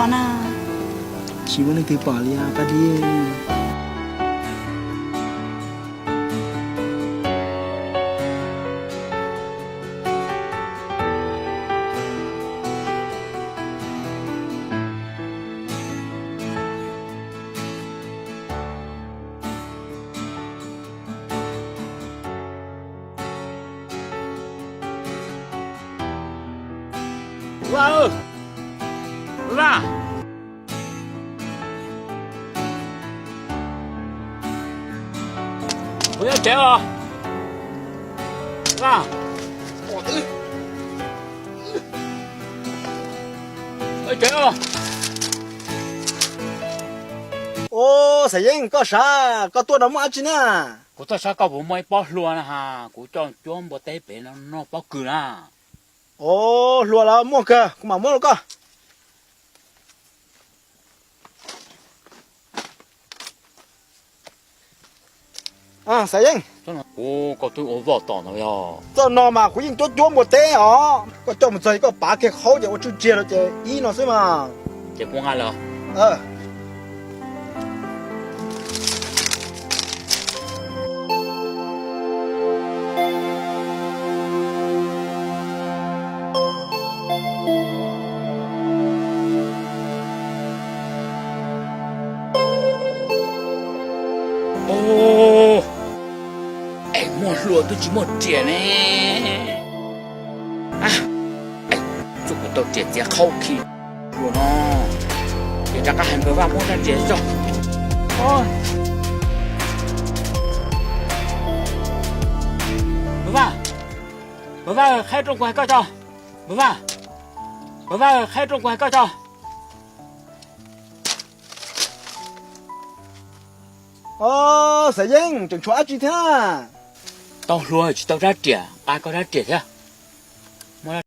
na. Tsis muaj leej twg pom li os Paj Dib. Vaj, Vaj, kuv nyob tsev os. Vaj, nyob tsev os. Ua, Xaiv Yeeb, koj sav, koj tuaj no muaj dab tsi na? Kuv tuaj saib koj puas muaj ib pob hlua na has, kuv coj cuab npua teb pem no noj pob kws na. Ua, hlua los muaj kawg, kuv mam muab rau koj. Xaiv Yeeb, kuv, koj twb ua voj tom ntawd yog? Txoj no mas kuv yeej cuab cuab npua teb os, koj coj mus txog koj pav kiag qhaub ces ua tswj tsiag rau ces ib no xwb mas. Ces kuv nqa lawm. Es muaj hlua twb tsis muaj riam ne. Tsuas kuv tau riam txiav qhaub khi hlua no, ces rov qab hais npawg Vaj muab rab riam tso. Npawg Vaj, npawg Vaj, qhaib rooj kuv hais koj tso. Npawg Vaj, npawg Vaj, qhaib rooj kuv hais koj tso. Xaiv Yeeb, tseem tshuav dab tsi thiab? Tau hlua tsis tau rab riam, nqa koj rab riam thiab.